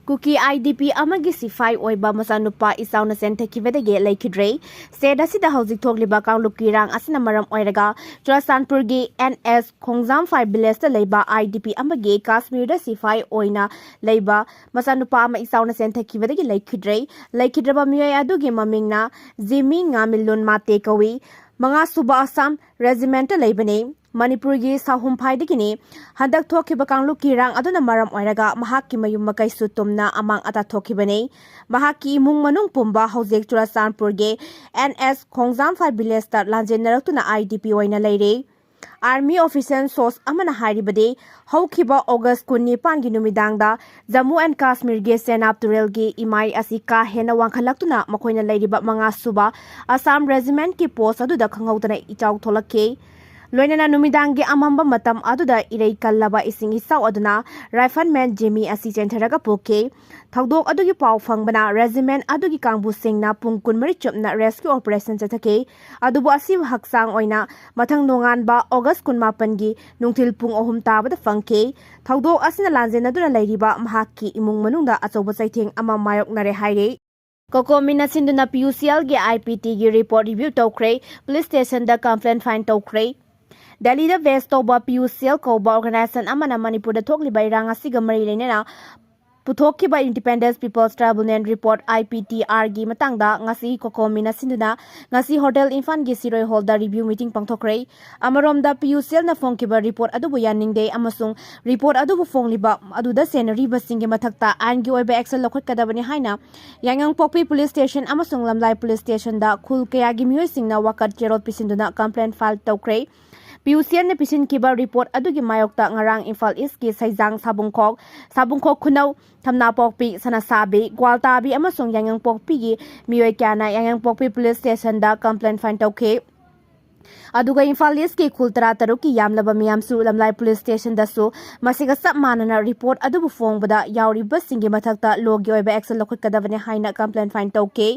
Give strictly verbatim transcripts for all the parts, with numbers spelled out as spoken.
ꯀꯨꯀꯤ IDP ꯑꯃꯒꯤ ꯁꯤꯐꯥꯏ ꯑꯣꯏꯕ ꯃꯆꯥꯅꯨꯄꯥ ꯏꯆꯥꯎꯅ ꯆꯦꯟꯊꯈꯤꯕꯗꯒꯤ ꯂꯩꯈꯤꯗ꯭ꯔꯦ꯫ State ꯑꯁꯤꯗ ꯍꯧꯖꯤꯛ ꯊꯣꯛꯂꯤꯕ ꯀꯥꯡꯂꯨꯞꯀꯤ ꯏꯔꯥꯡ ꯑꯁꯤꯅ ꯃꯔꯝ ꯑꯣꯏꯔꯒ ꯆꯨꯔꯆꯥꯟꯄꯨꯔꯒꯤ NS ꯈꯣꯡꯖꯥꯝꯐꯥꯏ villageꯇ ꯂꯩꯕ IDP ꯑꯃꯒꯤ ꯀꯥꯁꯃꯤꯔꯗ ꯁꯤꯐꯥꯏ ꯑꯣꯏꯅ ꯂꯩꯕ ꯃꯆꯥꯅꯨꯄꯥ ꯑꯃ ꯏꯆꯥꯎꯅ ꯆꯦꯟꯊꯈꯤꯕꯗꯒꯤ ꯂꯩꯈꯤꯗ꯭ꯔꯦ꯫ ꯂꯩꯈꯤꯗ꯭ꯔꯕ ꯃꯤꯑꯣꯏ ꯑꯗꯨꯒꯤ ꯃꯃꯤꯡꯅ ꯖꯤꯃꯤ ꯉꯥꯃꯤꯂꯨꯟ ꯃꯥꯇꯦ ꯀꯧꯏ꯫ ꯃꯉꯥ ꯁꯨꯕ ꯑꯁꯥꯝ Regimentꯇ ꯂꯩꯕꯅꯤ꯫ ꯃꯅꯤꯄꯨꯔꯒꯤ ꯁꯥꯍꯨꯝꯐꯥꯏꯗꯒꯤꯅꯤ꯫ ꯍꯟꯗꯛ ꯊꯣꯛꯈꯤꯕ ꯀꯥꯡꯂꯨꯞꯀꯤ ꯏꯔꯥꯡ ꯑꯗꯨꯅ ꯃꯔꯝ ꯑꯣꯏꯔꯒ ꯃꯍꯥꯛꯀꯤ ꯃꯌꯨꯝ ꯃꯀꯩꯁꯨ ꯇꯨꯝꯅ ꯑꯃꯥꯡ ꯑꯇꯥ ꯊꯣꯛꯈꯤꯕꯅꯤ꯫ ꯃꯍꯥꯛꯀꯤ ꯏꯃꯨꯡ ꯃꯅꯨꯡ ꯄꯨꯝꯕ ꯍꯧꯖꯤꯛ ꯆꯨꯔꯆꯥꯟꯄꯨꯔꯒꯤ NS ꯈꯣꯡꯖꯥꯝꯐꯥꯏ villageꯇ ꯂꯥꯟꯖꯦꯟꯅꯔꯛꯇꯨꯅ IDP ꯑꯣꯏꯅ ꯂꯩꯔꯤ꯫ Army official source ꯑꯃꯅ ꯍꯥꯏꯔꯤꯕꯗꯤ, ꯍꯧꯈꯤꯕ August ꯀꯨꯟꯅꯤꯄꯥꯟꯒꯤ ꯅꯨꯃꯤꯗꯥꯡꯗ Jammu and Kashmirꯒꯤ ꯆꯦꯅꯥꯕ ꯇꯨꯔꯦꯜꯒꯤ ꯏꯃꯥꯏ ꯑꯁꯤ ꯀꯥ ꯍꯦꯟꯅ ꯋꯥꯡꯈꯠꯂꯛꯇꯨꯅ ꯃꯈꯣꯏꯅ ꯂꯩꯔꯤꯕ ꯃꯉꯥ ꯁꯨꯕ Assam Regimentꯀꯤ post ꯑꯗꯨꯗ ꯈꯪꯍꯧꯗꯅ ꯏꯆꯥꯎ ꯊꯣꯛꯂꯛꯈꯤ꯫ ꯂꯣꯏꯅꯅ ꯅꯨꯃꯤꯗꯥꯡꯒꯤ ꯑꯃꯝꯕ ꯃꯇꯝ ꯑꯗꯨꯗ ꯏꯔꯩ ꯀꯜꯂꯕ ꯏꯁꯤꯡ ꯏꯆꯥꯎ ꯑꯗꯨꯅ Rifleman ꯖꯤꯃꯤ ꯑꯁꯤ ꯆꯦꯟꯊꯔꯒ ꯄꯨꯈꯤ꯫ ꯊꯧꯗꯣꯛ ꯑꯗꯨꯒꯤ ꯄꯥꯎ ꯐꯪꯕꯅ regiment ꯑꯗꯨꯒꯤ ꯀꯥꯡꯕꯨꯁꯤꯡꯅ ꯄꯨꯡ ꯀꯨꯟꯃꯔꯤ ꯆꯨꯞꯅ rescue operation ꯆꯠꯊꯈꯤ꯫ ꯑꯗꯨꯕꯨ ꯑꯁꯤꯕꯨ ꯍꯛꯆꯥꯡ ꯑꯣꯏꯅ ꯃꯊꯪ ꯅꯣꯡꯉꯥꯟꯕ August ꯀꯨꯟꯃꯥꯄꯟꯒꯤ ꯅꯨꯡꯊꯤꯜ ꯄꯨꯡ ꯑꯍꯨꯝ ꯇꯥꯕꯗ ꯐꯪꯈꯤ꯫ ꯊꯧꯗꯣꯛ ꯑꯁꯤꯅ ꯂꯥꯟꯖꯦꯟꯅꯗꯨꯅ ꯂꯩꯔꯤꯕ ꯃꯍꯥꯛꯀꯤ ꯏꯃꯨꯡ ꯃꯅꯨꯡꯗ ꯑꯆꯧꯕ ꯆꯩꯊꯦꯡ ꯑꯃ ꯃꯥꯌꯣꯛꯅꯔꯦ ꯍꯥꯏꯔꯤ꯫ COCOMIꯅ ꯁꯤꯟꯗꯨꯅ PUCLꯒꯤ IPTꯒꯤ report review ꯇꯧꯈ꯭ꯔꯦ꯫ Police stationꯗ complaint file ꯇꯧꯈ꯭ꯔꯦ꯫ ꯗꯦꯜꯂꯤꯗ base ꯇꯧꯕ PUCL ꯀꯧꯕ organization ꯑꯃꯅ ꯃꯅꯤꯄꯨꯔꯗ ꯊꯣꯛꯂꯤꯕ ꯏꯔꯥꯡ ꯑꯁꯤꯒ ꯃꯔꯤ ꯂꯩꯅꯅ ꯄꯨꯊꯣꯛꯈꯤꯕ Independent People's Tribunal report IPTRꯒꯤ ꯃꯇꯥꯡꯗ ꯉꯁꯤ COCOMIꯅ ꯁꯤꯟꯗꯨꯅ ꯉꯁꯤ Hotel ꯏꯝꯐꯥꯜꯒꯤ ꯁꯤꯔꯣꯏ hallꯗ review meeting ꯄꯥꯡꯊꯣꯛꯈ꯭ꯔꯦ꯫ ꯑꯃꯔꯣꯝꯗ PUCLꯅ ꯐꯣꯡꯈꯤꯕ report ꯑꯗꯨꯕꯨ ꯌꯥꯅꯤꯡꯗꯦ ꯑꯃꯁꯨꯡ report ꯑꯗꯨꯕꯨ ꯐꯣꯡꯂꯤꯕ ꯑꯗꯨꯗ ꯁꯦꯟꯅꯔꯤꯕꯁꯤꯡꯒꯤ ꯃꯊꯛꯇ ꯑꯥꯏꯟꯒꯤ ꯑꯣꯏꯕ action ꯂꯧꯈꯠꯀꯗꯕꯅꯤ ꯍꯥꯏꯅ ꯌꯥꯏꯉꯪꯄꯣꯛꯄꯤ Police Station ꯑꯃꯁꯨꯡ ꯂꯝꯂꯥꯏ Police Stationꯗ ꯈꯨꯜ ꯀꯌꯥꯒꯤ ꯃꯤꯑꯣꯏꯁꯤꯡꯅ ꯋꯥꯀꯠ ꯆꯦꯔꯣꯜ ꯄꯤꯁꯤꯟꯗꯨꯅ complaint file ꯇꯧꯈ꯭ꯔꯦ꯫ PUCLꯅ ꯄꯤꯁꯤꯟꯈꯤꯕ report ꯑꯗꯨꯒꯤ ꯃꯥꯌꯣꯛꯇ ꯉꯔꯥꯡ ꯏꯝꯐꯥꯜ Eastꯀꯤ ꯁꯩꯖꯥꯡ, ꯁꯥꯕꯨꯡꯈꯣꯛ, ꯁꯥꯕꯨꯡꯈꯣꯛ ꯈꯨꯅꯧ, ꯊꯝꯅꯥꯄꯣꯛꯄꯤ, ꯁꯅꯥꯁꯥꯕꯤ, ꯒ꯭ꯋꯥꯜꯇꯥꯕꯤ ꯑꯃꯁꯨꯡ ꯌꯥꯏꯉꯪꯄꯣꯛꯄꯤꯒꯤ ꯃꯤꯑꯣꯏ ꯀꯌꯥꯅ ꯌꯥꯏꯉꯪꯄꯣꯛꯄꯤ Police Stationꯗ complaint file ꯇꯧꯈꯤ꯫ ꯑꯗꯨꯒ ꯏꯝꯐꯥꯜ ꯏꯁꯀꯤ ꯈꯨꯜ ꯇꯔꯥ ꯇꯔꯨꯛꯀꯤ ꯌꯥꯝꯂꯕ ꯃꯤꯌꯥꯝꯁꯨ ꯂꯝꯂꯥꯏ ꯄꯨꯂꯤꯁ ꯁ꯭ꯇꯦꯁꯟꯗꯁꯨ ꯃꯁꯤꯒ ꯆꯞ ꯃꯥꯟꯅꯅ ꯔꯤꯄꯣꯔꯠ ꯑꯗꯨꯕꯨ ꯐꯣꯡꯕꯗ ꯌꯥꯎꯔꯤꯕꯁꯤꯡꯒꯤ ꯃꯊꯛꯇ ꯂꯣꯒꯤ ꯑꯣꯏꯕ ꯑꯦꯛꯁꯟ ꯂꯧꯈꯠꯀꯗꯕꯅꯤ ꯍꯥꯏꯅ ꯀꯝꯄ꯭ꯂꯦꯟ ꯐꯥꯏꯜ ꯇꯧꯈꯤ꯫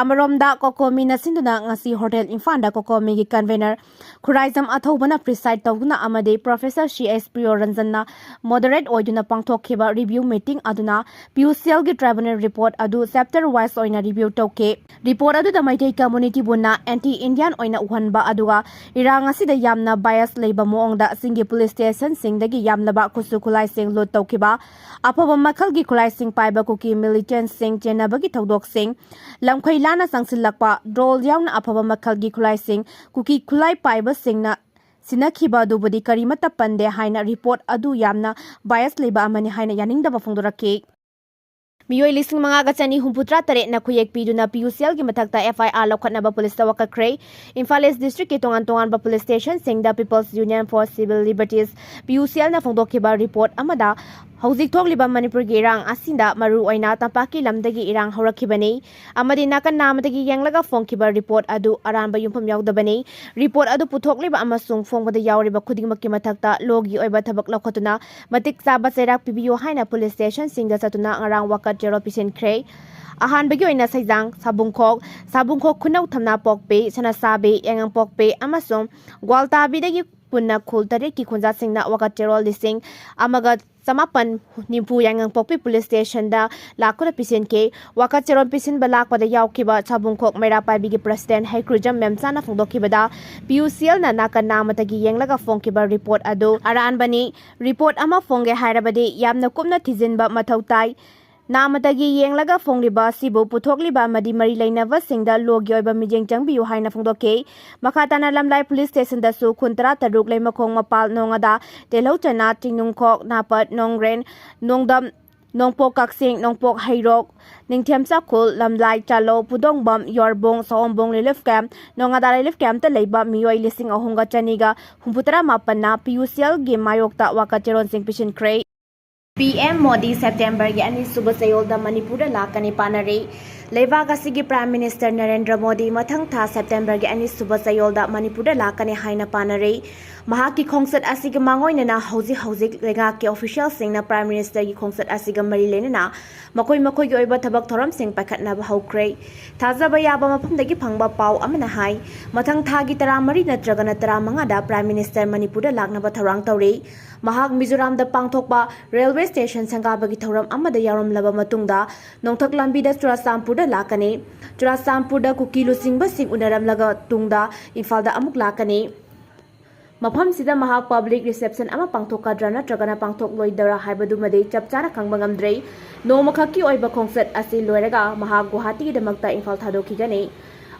ꯑꯃꯔꯣꯝꯗ ꯀꯣꯀꯣꯃꯤꯅ ꯁꯤꯟꯗꯨꯅ ꯉꯁꯤ ꯍꯣꯇꯦꯜ ꯏꯝꯐꯥꯜꯗ ꯀꯣꯀꯣꯃꯤꯒꯤ ꯀꯟꯚꯦꯅꯔ ꯈꯨꯔꯥꯏꯖꯝ ꯑꯊꯧꯕꯅ ꯄ꯭ꯔꯤꯁꯥꯏꯗ ꯇꯧꯗꯨꯅ ꯑꯃꯗꯤ ꯄ꯭ꯔꯣꯐꯦꯁꯔ ꯁꯤ ꯑꯦꯁ ꯄ꯭ꯔꯤꯌꯣ ꯔꯟꯖꯟꯅ ꯃꯣꯗꯔꯦꯠ ꯑꯣꯏꯗꯨꯅ ꯄꯥꯡꯊꯣꯛꯈꯤꯕ ꯔꯤꯚ꯭ꯌꯨ ꯃꯤꯇꯤꯡ ꯑꯗꯨꯅ ꯄꯤ ꯌꯨ ꯁꯤ ꯑꯦꯜꯒꯤ ꯇ꯭ꯔꯥꯏꯕꯨꯅꯦꯜ ꯔꯤꯄꯣꯔꯠ ꯑꯗꯨ ꯆꯦꯞꯇꯔ ꯋꯥꯏꯁ ꯑꯣꯏꯅ ꯔꯤꯚ꯭ꯌꯨ ꯇꯧꯈꯤ꯫ ꯔꯤꯄꯣꯔꯠ ꯑꯗꯨꯗ ꯃꯩꯇꯩ ꯀꯝꯃ꯭ꯌꯨꯅꯤꯇꯤꯕꯨꯅ ꯑꯦꯟꯇꯤ ꯏꯟꯗꯤꯌꯥꯟ ꯑꯣꯏꯅ ꯎꯍꯟꯕ ꯑꯗꯨꯒ ꯏꯔꯥꯡ ꯑꯁꯤꯗ ꯌꯥꯝꯅ ꯕꯥꯏꯁ ꯂꯩꯕ ꯃꯑꯣꯡꯗ ꯆꯤꯡꯒꯤ ꯄꯨꯂꯤꯁ ꯁ꯭ꯇꯦꯁꯟꯁꯤꯡꯗꯒꯤ ꯌꯥꯝꯂꯕ ꯈꯨꯠꯁꯨ ꯈꯨꯠꯂꯥꯏꯁꯤꯡ ꯂꯨꯠ ꯇꯧꯈꯤꯕ, ꯑꯐꯕ ꯃꯈꯜꯒꯤ ꯈꯨꯠꯂꯥꯏꯁꯤꯡ ꯄꯥꯏꯕ ꯀꯨꯀꯤ ꯃꯤꯂꯤꯇꯦꯟꯠꯁꯤꯡ ꯆꯦꯟꯅꯕꯒꯤ ꯊꯧꯗꯣꯛꯁꯤꯡ, ꯂꯝꯈꯩ ꯂꯥꯟꯅ ꯆꯪꯁꯤꯜꯂꯛꯄ, ꯗ꯭ꯔꯣꯟ ꯌꯥꯎꯅ ꯑꯐꯕ ꯃꯈꯜꯒꯤ ꯈꯨꯠꯂꯥꯏꯁꯤꯡ ꯀꯨꯀꯤ ꯈꯨꯠꯂꯥꯏ ꯄꯥꯏꯕꯁꯤꯡꯅ ꯁꯤꯟꯅꯈꯤꯕ ꯑꯗꯨꯕꯨꯗꯤ ꯀꯔꯤꯃꯠꯇ ꯄꯟꯗꯦ ꯍꯥꯏꯅ ꯔꯤꯄꯣꯔꯠ ꯑꯗꯨ ꯌꯥꯝꯅ ꯕꯥꯏꯁ ꯂꯩꯕ ꯑꯃꯅꯤ ꯍꯥꯏꯅ ꯌꯥꯅꯤꯡꯗꯕ ꯐꯣꯡꯗꯣꯔꯛꯈꯤ꯫ ꯃꯤꯑꯣꯏ ꯂꯤꯁꯤꯡ ꯃꯉꯥꯒ ꯆꯅꯤ ꯍꯨꯝꯐꯨꯇꯔꯥ ꯇꯔꯦꯠꯅ ꯈꯨꯌꯦꯛ ꯄꯤꯗꯨꯅ ꯄꯤ ꯌꯨ ꯁꯤ ꯑꯦꯜꯒꯤ ꯃꯊꯛꯇ ꯑꯦꯐ ꯑꯥꯏ ꯑꯥꯔ ꯂꯧꯈꯠꯅꯕ ꯄꯨꯂꯤꯁꯇ ꯋꯥꯀꯠꯈ꯭ꯔꯦ꯫ ꯏꯝꯐꯥꯜ ꯏꯁ ꯗꯤꯁꯇ꯭ꯔꯤꯛꯀꯤ ꯇꯣꯉꯥꯟ ꯇꯣꯉꯥꯟꯕ ꯄꯨꯂꯤꯁ ꯁ꯭ꯇꯦꯁꯟꯁꯤꯡꯗ People's Union for Civil Liberties, P U C ꯑꯦꯜꯅ ꯐꯣꯡꯗꯣꯛꯈꯤꯕ ꯔꯤꯄꯣꯔꯠ ꯑꯃꯗ ꯍꯧꯖꯤꯛ ꯊꯣꯛꯂꯤꯕ ꯃꯅꯤꯄꯨꯔꯒꯤ ꯏꯔꯥꯡ ꯑꯁꯤꯗ ꯃꯔꯨ ꯑꯣꯏꯅ ꯇꯝꯄꯥꯛꯀꯤ ꯂꯝꯗꯒꯤ ꯏꯔꯥꯡ ꯍꯧꯔꯛꯈꯤꯕꯅꯤ ꯑꯃꯗꯤ ꯅꯥꯀꯟ ꯅꯥꯝꯃꯗꯒꯤ ꯌꯦꯡꯂꯒ ꯐꯣꯡꯈꯤꯕ ꯔꯤꯄꯣꯔꯠ ꯑꯗꯨ ꯑꯔꯥꯟꯕ ꯌꯨꯝꯐꯝ ꯌꯥꯎꯗꯕꯅꯤ꯫ ꯔꯤꯄꯣꯔꯠ ꯑꯗꯨ ꯄꯨꯊꯣꯛꯂꯤꯕ ꯑꯃꯁꯨꯡ ꯐꯣꯡꯕꯗ ꯌꯥꯎꯔꯤꯕ ꯈꯨꯗꯤꯡꯃꯛꯀꯤ ꯃꯊꯛꯇ ꯂꯣꯒꯤ ꯑꯣꯏꯕ ꯊꯕꯛ ꯂꯧꯈꯠꯇꯨꯅ ꯃꯇꯤꯛ ꯆꯥꯕ ꯆꯩꯔꯥꯛ ꯄꯤꯕꯤꯌꯨ ꯍꯥꯏꯅ ꯄꯨꯂꯤꯁ ꯁ꯭ꯇꯦꯁꯟꯁꯤꯡꯗ ꯆꯠꯇꯨꯅ ꯉꯔꯥꯡ ꯋꯥꯀꯠ ꯆꯦꯔꯣꯜ ꯄꯤꯁꯤꯟꯈ꯭ꯔꯦ꯫ ꯑꯍꯥꯟꯕꯒꯤ ꯑꯣꯏꯅ ꯁꯩꯖꯥꯡ, ꯁꯥꯕꯨꯡꯈꯣꯛ, ꯁꯥꯕꯨꯡꯈꯣꯛ ꯈꯨꯅꯧ ꯊꯝꯅꯥꯄꯣꯛꯄꯤ, ꯁꯅꯥꯁꯥꯕꯤ, ꯌꯥꯏꯉꯪꯄꯣꯛꯄꯤ ꯑꯃꯁꯨꯡ ꯒ꯭ꯋꯥꯜꯇꯥꯕꯤꯗꯒꯤ ꯄꯨꯟꯅ ꯈꯨꯜ ꯇꯔꯦꯠꯀꯤ ꯈꯨꯟꯖꯥꯁꯤꯡꯅ ꯋꯥꯀꯠ ꯆꯦꯔꯣꯜ ꯂꯤꯁꯤꯡ ꯑꯃꯒ ꯆꯃꯥꯄꯟ ꯅꯤꯐꯨ ꯌꯥꯏꯉꯪꯄꯣꯛꯄꯤ ꯄꯨꯂꯤꯁ ꯁ꯭ꯇꯦꯁꯟꯗ ꯂꯥꯛꯇꯨꯅ ꯄꯤꯁꯤꯟꯈꯤ꯫ ꯋꯥꯀꯠ ꯆꯦꯔꯣꯜ ꯄꯤꯁꯤꯟꯕ ꯂꯥꯛꯄꯗ ꯌꯥꯎꯈꯤꯕ ꯁꯥꯕꯨꯡꯈꯣꯛ ꯃꯩꯔꯥ ꯄꯥꯏꯕꯤꯒꯤ ꯄ꯭ꯔꯁꯤꯗꯦꯟꯠ ꯍꯩꯀ꯭ꯔꯨꯖꯝ ꯃꯦꯝꯆꯥꯅ ꯐꯣꯡꯗꯣꯛꯈꯤꯕꯗ ꯄꯤ ꯌꯨ ꯁꯤ ꯑꯦꯜꯅ ꯅꯥꯀꯟ ꯅꯥꯝꯃꯗꯒꯤ ꯌꯦꯡꯂꯒ ꯐꯣꯡꯈꯤꯕ ꯔꯤꯄꯣꯔꯠ ꯑꯗꯨ ꯑꯔꯥꯟꯕꯅꯤ꯫ ꯔꯤꯄꯣꯔꯠ ꯑꯃ ꯐꯣꯡꯒꯦ ꯍꯥꯏꯔꯕꯗꯤ ꯌꯥꯝꯅ ꯀꯨꯞꯅ ꯊꯤꯖꯤꯟꯕ ꯃꯊꯧ ꯇꯥꯏ꯫ ꯅꯥꯝꯃꯗꯒꯤ ꯌꯦꯡꯂꯒ ꯐꯣꯡꯂꯤꯕ ꯑꯁꯤꯕꯨ ꯄꯨꯊꯣꯛꯂꯤꯕ ꯑꯃꯗꯤ ꯃꯔꯤ ꯂꯩꯅꯕꯁꯤꯡꯗ ꯂꯣꯒꯤ ꯑꯣꯏꯕ ꯃꯤꯠꯌꯦꯡ ꯆꯪꯕꯤꯌꯨ ꯍꯥꯏꯅ ꯐꯣꯡꯗꯣꯛꯈꯤ꯫ ꯃꯈꯥ ꯇꯥꯅ ꯂꯝꯂꯥꯏ ꯄꯨꯂꯤꯁ ꯁ꯭ꯇꯦꯁꯟꯗꯁꯨ ꯈꯨꯟ ꯇꯔꯥ ꯇꯔꯨꯛ, ꯂꯩꯃꯈꯣꯡ, ꯃꯄꯥꯜ, ꯅꯣꯡꯉꯥꯗꯥ, ꯇꯦꯜꯍꯧ ꯆꯅꯥ, ꯆꯤꯡꯅꯨꯡꯈꯣꯛ, ꯅꯥꯄꯠ, ꯅꯣꯡꯒ꯭ꯔꯦꯟ, ꯅꯣꯡꯗꯝ, ꯅꯣꯡꯄꯣꯛ ꯀꯛꯆꯤꯡ, ꯅꯣꯡꯄꯣꯛ ꯍꯩꯔꯣꯛ, ꯅꯤꯡꯊꯦꯝ ꯆꯥꯈꯨꯜ, ꯂꯝꯂꯥꯏ, ꯆꯥꯂꯧ, ꯄꯨꯗꯣꯡꯕꯝ, ꯌꯣꯔꯕꯨꯡ, ꯁꯑꯣꯝꯕꯨꯡ ꯔꯤꯂꯤꯐ ꯀꯦꯝꯞ, ꯅꯣꯡꯉꯥꯗꯥ ꯔꯤꯂꯤꯐ ꯀꯦꯝꯞꯇ ꯂꯩꯕ ꯃꯤꯑꯣꯏ ꯂꯤꯁꯤꯡ ꯑꯍꯨꯝꯒ ꯆꯅꯤꯒ ꯍꯨꯝꯐꯨꯇꯔꯥ ꯃꯥꯄꯟꯅ ꯄꯤ ꯌꯨ ꯁꯤ ꯑꯦꯜꯒꯤ ꯃꯥꯌꯣꯛꯇ ꯋꯥꯀꯠ ꯆꯦꯔꯣꯜꯁꯤꯡ ꯄꯤꯁꯤꯟꯈ꯭ꯔꯦ꯫ ꯄꯤ ꯑꯦꯝ ꯃꯣꯗꯤ ꯁꯦꯞꯇꯦꯝꯕꯔꯒꯤ ꯑꯅꯤꯁꯨꯕ ꯆꯌꯣꯜꯗ ꯃꯅꯤꯄꯨꯔꯗ ꯂꯥꯛꯀꯅꯤ ꯄꯥꯅꯔꯤ꯫ ꯂꯩꯕꯥꯛ ꯑꯁꯤꯒꯤ Prime Minister ꯅꯔꯦꯟꯗ꯭ꯔ ꯃꯣꯗꯤ ꯃꯊꯪ ꯊꯥ ꯁꯦꯞꯇꯦꯝꯕꯔꯒꯤ ꯑꯅꯤꯁꯨꯕ ꯆꯌꯣꯜꯗ ꯃꯅꯤꯄꯨꯔꯗ ꯂꯥꯛꯀꯅꯤ ꯍꯥꯏꯅ ꯄꯥꯅꯔꯤ꯫ ꯃꯍꯥꯛꯀꯤ ꯈꯣꯡꯆꯠ ꯑꯁꯤꯒꯤ ꯃꯥꯡꯑꯣꯏꯅꯅ ꯍꯧꯖꯤꯛ ꯍꯧꯖꯤꯛ ꯂꯩꯉꯥꯛꯀꯤ officialꯁꯤꯡꯅ Prime Ministerꯒꯤ ꯈꯣꯡꯆꯠ ꯑꯁꯤꯒ ꯃꯔꯤ ꯂꯩꯅꯅ ꯃꯈꯣꯏ ꯃꯈꯣꯏꯒꯤ ꯑꯣꯏꯕ ꯊꯕꯛ ꯊꯧꯔꯝꯁꯤꯡ ꯄꯥꯏꯈꯠꯅꯕ ꯍꯧꯈ꯭ꯔꯦ꯫ ꯊꯥꯖꯕ ꯌꯥꯕ ꯃꯐꯝꯗꯒꯤ ꯐꯪꯕ ꯄꯥꯎ ꯑꯃꯅ ꯍꯥꯏ, ꯃꯊꯪ ꯊꯥꯒꯤ ꯇꯔꯥꯃꯔꯤ ꯅꯠꯇ꯭ꯔꯒꯅ ꯇꯔꯥꯃꯉꯥꯗ Prime Minister ꯃꯅꯤꯄꯨꯔꯗ ꯂꯥꯛꯅꯕ ꯊꯧꯔꯥꯡ ꯇꯧꯔꯤ꯫ ꯃꯍꯥꯛ ꯃꯤꯖꯣꯔꯥꯝꯗ ꯄꯥꯡꯊꯣꯛꯄ railway station ꯁꯪꯒꯥꯕꯒꯤ ꯊꯧꯔꯝ ꯑꯃꯗ ꯌꯥꯎꯔꯝꯂꯕ ꯃꯇꯨꯡꯗ ꯅꯣꯡꯊꯛ ꯂꯝꯕꯤꯗ ꯆꯨꯔꯥꯆꯥꯟꯄꯨꯔꯗ ꯂꯥꯛꯀꯅꯤ꯫ ꯆꯨꯔꯥꯆꯥꯟꯄꯨꯔꯗ ꯀꯨꯀꯤ ꯂꯨꯆꯤꯡꯕꯁꯤꯡ ꯎꯅꯔꯝꯂꯒ ꯇꯨꯡꯗ ꯏꯝꯐꯥꯜꯗ ꯑꯃꯨꯛ ꯂꯥꯛꯀꯅꯤ꯫ ꯃꯐꯝꯁꯤꯗ ꯃꯍꯥꯛ public reception ꯑꯃ ꯄꯥꯡꯊꯣꯛꯀꯗ꯭ꯔꯥ ꯅꯠꯇ꯭ꯔꯒꯅ ꯄꯥꯡꯊꯣꯛꯂꯣꯏꯗ꯭ꯔꯥ ꯍꯥꯏꯕꯗꯨꯃꯗꯤ ꯆꯞ ꯆꯥꯅ ꯈꯪꯕ ꯉꯝꯗ꯭ꯔꯤ꯫ ꯅꯣꯡꯃꯈꯛꯀꯤ ꯑꯣꯏꯕ ꯈꯣꯡꯆꯠ ꯑꯁꯤ ꯂꯣꯏꯔꯒ ꯃꯍꯥꯛ ꯒꯨꯋꯥꯍꯥꯇꯤꯒꯤꯗꯃꯛꯇ ꯏꯝꯐꯥꯜ ꯊꯥꯗꯣꯛꯈꯤꯒꯅꯤ꯫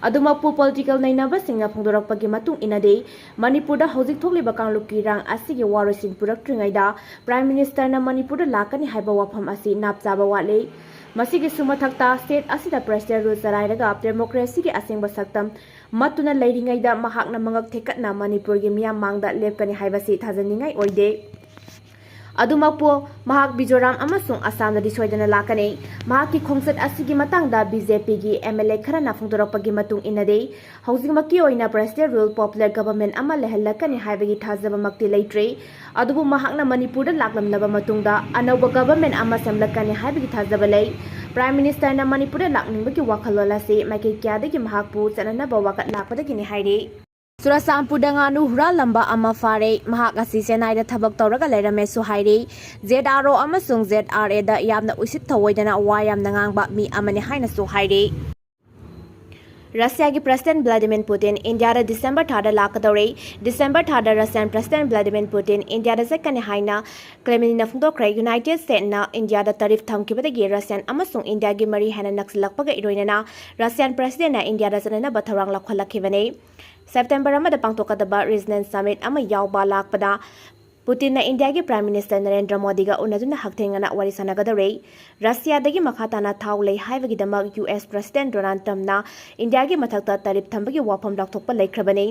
ꯑꯗꯨꯃꯛꯄꯨ political ꯅꯩꯅꯕꯁꯤꯡꯅ ꯐꯣꯡꯗꯣꯔꯛꯄꯒꯤ ꯃꯇꯨꯡ ꯏꯟꯅꯗꯤ, ꯃꯅꯤꯄꯨꯔꯗ ꯍꯧꯖꯤꯛ ꯊꯣꯛꯂꯤꯕ ꯀꯥꯡꯂꯨꯞꯀꯤ ꯏꯔꯥꯡ ꯑꯁꯤꯒꯤ ꯋꯥꯔꯣꯏꯁꯤꯟ ꯄꯨꯔꯛꯇ꯭ꯔꯤꯉꯩꯗ Prime Ministerꯅ ꯃꯅꯤꯄꯨꯔꯗ ꯂꯥꯛꯀꯅꯤ ꯍꯥꯏꯕ ꯋꯥꯐꯝ ꯑꯁꯤ ꯅꯥꯞ ꯆꯥꯕ ꯋꯥꯠꯂꯤ꯫ ꯃꯁꯤꯒꯤꯁꯨ ꯃꯊꯛꯇ, state ꯑꯁꯤꯗ President rule ꯆꯂꯥꯏꯔꯒ democracyꯒꯤ ꯑꯁꯦꯡꯕ ꯁꯛꯇꯝ ꯃꯠꯇꯨꯅ ꯂꯩꯔꯤꯉꯩꯗ ꯃꯍꯥꯛꯅ ꯃꯉꯛ ꯊꯦꯛꯀꯠꯅ ꯃꯅꯤꯄꯨꯔꯒꯤ ꯃꯤꯌꯥꯝ ꯃꯥꯡꯗ ꯂꯦꯞꯀꯅꯤ ꯍꯥꯏꯕꯁꯤ ꯊꯥꯖꯅꯤꯡꯉꯥꯏ ꯑꯣꯏꯗꯦ꯫ ꯑꯗꯨꯃꯛꯄꯨ, ꯃꯍꯥꯛ ꯃꯤꯖꯣꯔꯥꯝ ꯑꯃꯁꯨꯡ ꯑꯁꯥꯝꯗꯗꯤ ꯁꯣꯏꯗꯅ ꯂꯥꯛꯀꯅꯤ꯫ ꯃꯍꯥꯛꯀꯤ ꯈꯣꯡꯆꯠ ꯑꯁꯤꯒꯤ ꯃꯇꯥꯡꯗ BJPꯒꯤ MLA ꯈꯔꯅ ꯐꯣꯡꯗꯣꯔꯛꯄꯒꯤ ꯃꯇꯨꯡ ꯏꯟꯅꯗꯤ, ꯍꯧꯖꯤꯛꯃꯛꯀꯤ ꯑꯣꯏꯅ President rule, popular government ꯑꯃ ꯂꯩꯍꯜꯂꯛꯀꯅꯤ ꯍꯥꯏꯕꯒꯤ ꯊꯥꯖꯕꯃꯛꯇꯤ ꯂꯩꯇ꯭ꯔꯤ꯫ ꯑꯗꯨꯕꯨ ꯃꯍꯥꯛꯅ ꯃꯅꯤꯄꯨꯔꯗ ꯂꯥꯛꯂꯝꯂꯕ ꯃꯇꯨꯡꯗ ꯑꯅꯧꯕ government ꯑꯃ ꯁꯦꯝꯂꯛꯀꯅꯤ ꯍꯥꯏꯕꯒꯤ ꯊꯥꯖꯕ ꯂꯩ꯫ Prime Ministerꯅ ꯃꯅꯤꯄꯨꯔꯗ ꯂꯥꯛꯅꯤꯡꯕꯒꯤ ꯋꯥꯈꯜꯂꯣꯟ ꯑꯁꯤ ꯃꯥꯏꯀꯩ ꯀꯌꯥꯗꯒꯤ ꯃꯍꯥꯛꯄꯨ ꯆꯠꯅꯅꯕ ꯋꯥꯀꯠ ꯂꯥꯛꯄꯗꯒꯤꯅꯤ ꯍꯥꯏꯔꯤ꯫ ꯆꯨꯔꯥꯆꯥꯟꯄꯨꯔꯗ ꯉꯥꯅꯨ ꯍꯨꯔꯥꯜꯂꯝꯕ ꯑꯃ ꯐꯥꯔꯦ꯫ ꯃꯍꯥꯛ ꯑꯁꯤ ꯆꯦꯟꯅꯥꯏꯗ ꯊꯕꯛ ꯇꯧꯔꯒ ꯂꯩꯔꯝꯃꯦꯁꯨ ꯍꯥꯏꯔꯤ꯫ ZRO ꯑꯃꯁꯨꯡ ZRAꯗ ꯌꯥꯝꯅ ꯎꯁꯤꯠ ꯊꯑꯣꯏꯗꯅ ꯋꯥ ꯌꯥꯝꯅ ꯉꯥꯡꯕ ꯃꯤ ꯑꯃꯅꯤ ꯍꯥꯏꯅꯁꯨ ꯍꯥꯏꯔꯤ꯫ ꯔꯁꯤꯌꯥꯒꯤ President Vladimir Putin ꯏꯟꯗꯤꯌꯥꯗ ꯗꯤꯁꯦꯝꯕꯔ ꯊꯥꯗ ꯂꯥꯛꯀꯗꯧꯔꯦ꯫ ꯗꯤꯁꯦꯝꯕꯔ ꯊꯥꯗ Russian President Vladimir Putin ꯏꯟꯗꯤꯌꯥꯗ ꯆꯠꯀꯅꯤ ꯍꯥꯏꯅ Kremlinꯅ ꯐꯣꯡꯗꯣꯛꯈ꯭ꯔꯦ꯫ United Statesꯅ ꯏꯟꯗꯤꯌꯥꯗ tariff ꯊꯝꯈꯤꯕꯗꯒꯤ Russian ꯑꯃꯁꯨꯡ ꯏꯟꯗꯤꯌꯥꯒꯤ ꯃꯔꯤ ꯍꯦꯟꯅ ꯅꯛꯁꯤꯜꯂꯛꯄꯒ ꯏꯔꯣꯏꯅꯅ Russian Presidentꯅ ꯏꯟꯗꯤꯌꯥꯗ ꯆꯠꯅꯅꯕ ꯊꯧꯔꯥꯡ ꯂꯧꯈꯠꯂꯛꯈꯤꯕꯅꯤ꯫ ꯁꯦꯞꯇꯦꯝꯕꯔ ꯑꯃꯗ ꯄꯥꯡꯊꯣꯛꯀꯗꯕ regional summit ꯑꯃ ꯌꯥꯎꯕ ꯂꯥꯛꯄꯗ ꯄꯨꯇꯤꯟꯅ ꯏꯟꯗꯤꯌꯥꯒꯤ Prime Minister ꯅꯔꯦꯟꯗ꯭ꯔ ꯃꯣꯗꯤꯒ ꯎꯅꯗꯨꯅ ꯍꯛꯊꯦꯡꯅꯅ ꯋꯥꯔꯤ ꯁꯥꯟꯅꯒꯗꯧꯔꯦ꯫ ꯔꯁꯤꯌꯥꯗꯒꯤ ꯃꯈꯥ ꯇꯥꯅ ꯊꯥꯎ ꯂꯩ ꯍꯥꯏꯕꯒꯤꯗꯃꯛ US President Donald Trumpꯅ ꯏꯟꯗꯤꯌꯥꯒꯤ ꯃꯊꯛꯇ tariff ꯊꯝꯕꯒꯤ ꯋꯥꯐꯝ ꯂꯥꯎꯊꯣꯛꯄ ꯂꯩꯈ꯭ꯔꯕꯅꯤ꯫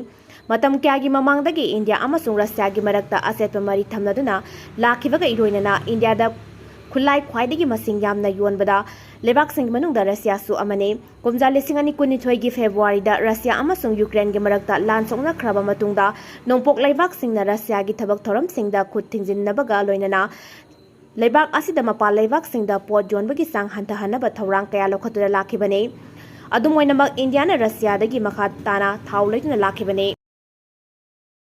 ꯃꯇꯝ ꯀꯌꯥꯒꯤ ꯃꯃꯥꯡꯗꯒꯤ ꯏꯟꯗꯤꯌꯥ ꯑꯃꯁꯨꯡ ꯔꯁꯤꯌꯥꯒꯤ ꯃꯔꯛꯇ ꯑꯆꯦꯠꯄ ꯃꯔꯤ ꯊꯝꯅꯗꯨꯅ ꯂꯥꯛꯈꯤꯕꯒ ꯏꯔꯣꯏꯅꯅ ꯏꯟꯗꯤꯌꯥꯗ ꯈꯨꯠꯂꯥꯏ ꯈ꯭ꯋꯥꯏꯗꯒꯤ ꯃꯁꯤꯡ ꯌꯥꯝꯅ ꯌꯣꯟꯕꯗ ꯂꯩꯕꯥꯛꯁꯤꯡꯒꯤ ꯃꯅꯨꯡꯗ ꯔꯁꯤꯌꯥꯁꯨ ꯑꯃꯅꯤ꯫ ꯀꯨꯝꯖꯥ ꯂꯤꯁꯤꯡ ꯑꯅꯤ ꯀꯨꯟꯅꯤꯊꯣꯏꯒꯤ ꯐꯦꯕ꯭ꯔꯨꯋꯥꯔꯤꯗ ꯔꯁꯤꯌꯥ ꯑꯃꯁꯨꯡ ꯌꯨꯀ꯭ꯔꯦꯟꯒꯤ ꯃꯔꯛꯇ ꯂꯥꯟ ꯁꯣꯛꯅꯈ꯭ꯔꯕ ꯃꯇꯨꯡꯗ ꯅꯣꯡꯄꯣꯛ ꯂꯩꯕꯥꯛꯁꯤꯡꯅ ꯔꯁꯤꯌꯥꯒꯤ ꯊꯕꯛ ꯊꯧꯔꯝꯁꯤꯡꯗ ꯈꯨꯠ ꯊꯤꯡꯖꯤꯟꯅꯕꯒ ꯂꯣꯏꯅꯅ ꯂꯩꯕꯥꯛ ꯑꯁꯤꯗ ꯃꯄꯥꯟ ꯂꯩꯕꯥꯛꯁꯤꯡꯗ ꯄꯣꯠ ꯌꯣꯟꯕꯒꯤ ꯆꯥꯡ ꯍꯟꯊꯍꯟꯅꯕ ꯊꯧꯔꯥꯡ ꯀꯌꯥ ꯂꯧꯈꯠꯇꯨꯅ ꯂꯥꯛꯈꯤꯕꯅꯤ꯫ ꯑꯗꯨꯝ ꯑꯣꯏꯅꯃꯛ, ꯏꯟꯗꯤꯌꯥꯅ ꯔꯁꯤꯌꯥꯗꯒꯤ ꯃꯈꯥ ꯇꯥꯅ ꯊꯥꯎ ꯂꯩꯗꯨꯅ ꯂꯥꯛꯈꯤꯕꯅꯤ꯫